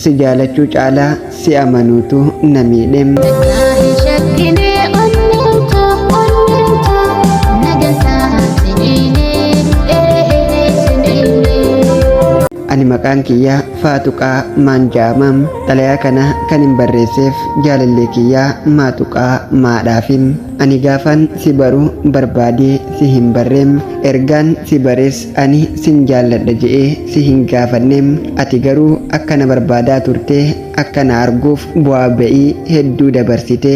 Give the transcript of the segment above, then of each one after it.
Si jaalachuu caalaa si amanuutu na miidhe. Takkaa hin shakkinee onneen too onneen too nagantaa siniinee ee siniinee. Ani maqaan kiyya Faatuqaa Maan ja'ama. Xalayaa kana kan hin barreesseef jaalallee kiyyaa Maatuqaa Maadhaafi. Ani gaafan si baru barbaadee si hin barreem. Ergaan si bares ani sin jaalladha je'ee si hin gaafanneem. Ati garuu akka na barbaadaa turte, akka na arguuf bu'aa ba'ii hedduu dabarsite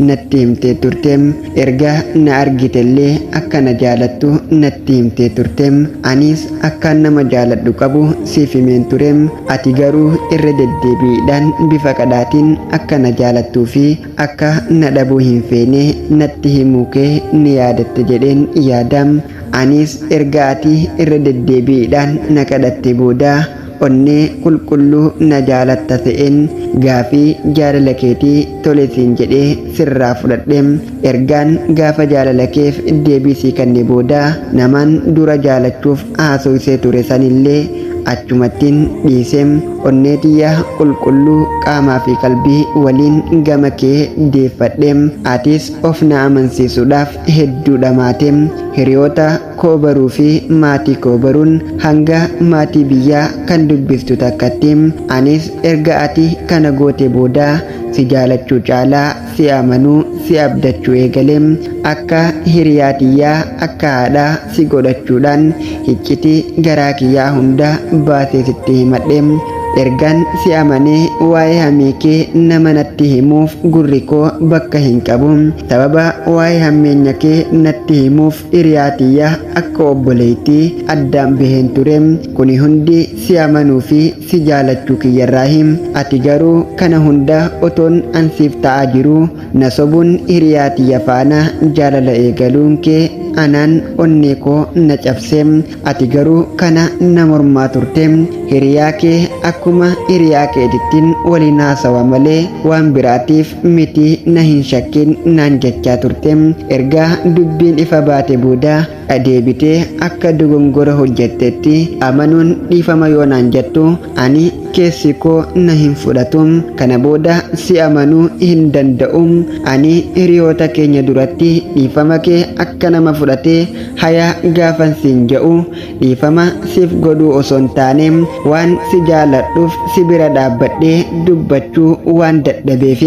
natti himtee turteem. Erga na argitellee akka na jaalattu natti himtee turteem. Anis akkaan nama jaaladhu qabu siif himeen tureem. Ati garuu irra deddeebiidhaan bifa kadhaatiin akka na jaalattuu fi akka na dhabuu hin feene natti himuu kee ni yaadatte jedheen yaada. Anis erga ati irra deddeebiidhaan na kadhatte booda onnee qulqulluu na jaalatta se'een gaafii jaalala keetii tole siin jedhee sirraa fudhadhe. Ergaan gaafa jaalala keef deebii sii kanne booda namaan dura jaalachuuf haasoysee ture sanillee achumattiin dhiise. Onnee tiyya qulqulluu qaamaa fi qalbii waliin gama kee deeffadhe. Atis of na amansiisuudhaaf hedduu dhamaate. Hiriyoota koo baruu fi maatii koo baruun hanga maatii biyyaa kan dubbiftu takkatti. Anis erga ati kana goote booda si jaalachuu caalaa si amanuu, si abdachuu eegale. Akka hiriyaa tiyyaa, akka haadhaa si godhachuudhaan hiccitii garaa kiyyaa hunda baasee sitti himadhe. Ergaan si amanee waa'ee hamii kee nama natti himuuf gurri koo bakka hin qabu. Sababa waa'ee hammeenya kee natti himuuf hiriyaa tiyya akka obboleettii addaan baheen ture. Kuni hundi si amanuu fi si jaalachuu kiyyarraahi. Ati garuu kana hunda otoon an siif ta'aa jiruu na sobuun hiriyaa tiyya faana jaalala eegaluun kee anaan onnee koo na cabse. Ati garuu kana na mormaa turte. Hiriyaa kee akkuma hiriyaa keetittiin waliin haasawa malee waan biraatiif miti, na hin shakkin naan jechaa turte. Erga dubbiin ifa baate booda deebitee akka dogongora hojjettetti amanuun dhiifama yoo naan jettu ani keessi koo na hin fudhatu. Kana booda si amanuu hin danda'u. Ani hiriyoota keenya duratti dhiifama kee akka nama fudhatee haya gaafan siin je'u dhiifama siif godhuu osoo hin taane waan si jaaladhuuf si bira dhaabbadhee dubbachuu waan dadhabeef.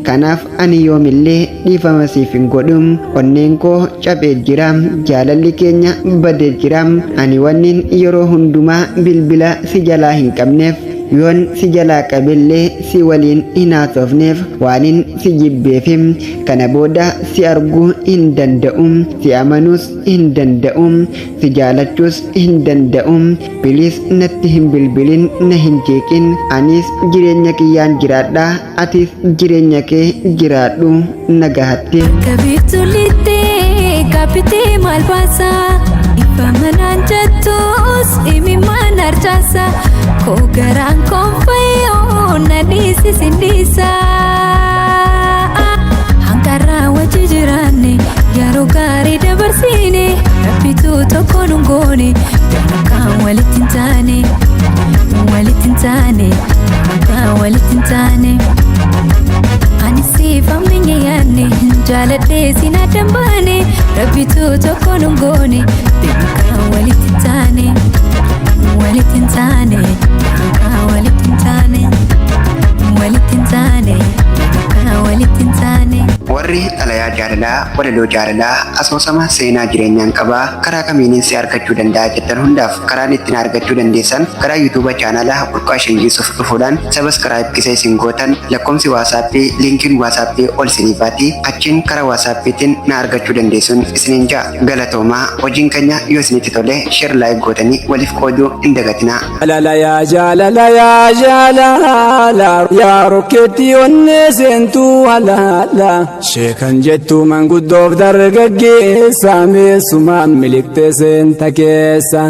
Kanaaf ani yoomillee dhiifama siif hin godhu. Onneen koo cabee jira, jaalalli keenya badee jira. Ani wannin yeroo hundumaa bilbila si jalaa hin qabneef, yoon si jalaa qabellee si waliin hin haasofneef waanin si jibbeef. Kana booda si arguu hin danda'u, si amanuus hin danda'u, si jaalachuus hin danda'u. Please natti hin bilbilin, na hin jeeqin. Anis jireenya kiyyaan jiraadha, atis jireenya kee jiraadhu, nagahatti. Akka biiftuu lixxee gaabbitee maal baasa? Ifa manaan jettus imimmaan harcaasa. Koo garaan koonfayyoo na dhiisisin dhiisa. Hanqarraa wajji jiraanne, yeroo gaarii dabarsine, rabbitu tokko nun goone, akkaan walitti hin taane, walitti hin taane, akkaan walitti hin taane. Ani siif amminya yaadne, jaaladhee sin addan baane, rabbitu tokko nun goone, beekaa walitti hin taane, walitti hin taane, beekaa walitti hin taane, walitti hin taane, beekaa walitti hin taane. Warri xalayaa jaalalaa, walaloo jaalalaa, asoosama seenaa jireenyaan qabaa, karaa kamiinin si argachuu danda'a jettan hundaaf karaan ittiin argachuu dandeessan karaa YouTube chaanala Burqaa Shangiisuuf dhufuudhaan subscribe kisa isin gootan lakkoomsi WhatsAppii, liinkiin WhatsAppii ol isiniif baati. Achiin karaa WhatsAppiitiin na argachuu dandeessuun isiniin ja'a. Galatoomaa. Hojiin keenya yoo isinitti tole share, like gootanii waliif qooduu hin dagatinaa. Jaalala yaa jaalala yaa jaalala yaa rokkeetti onnee seentuu halaala sheekan jettu manguddoof dargaggeessa meessumaan miliqxee seenta keessa.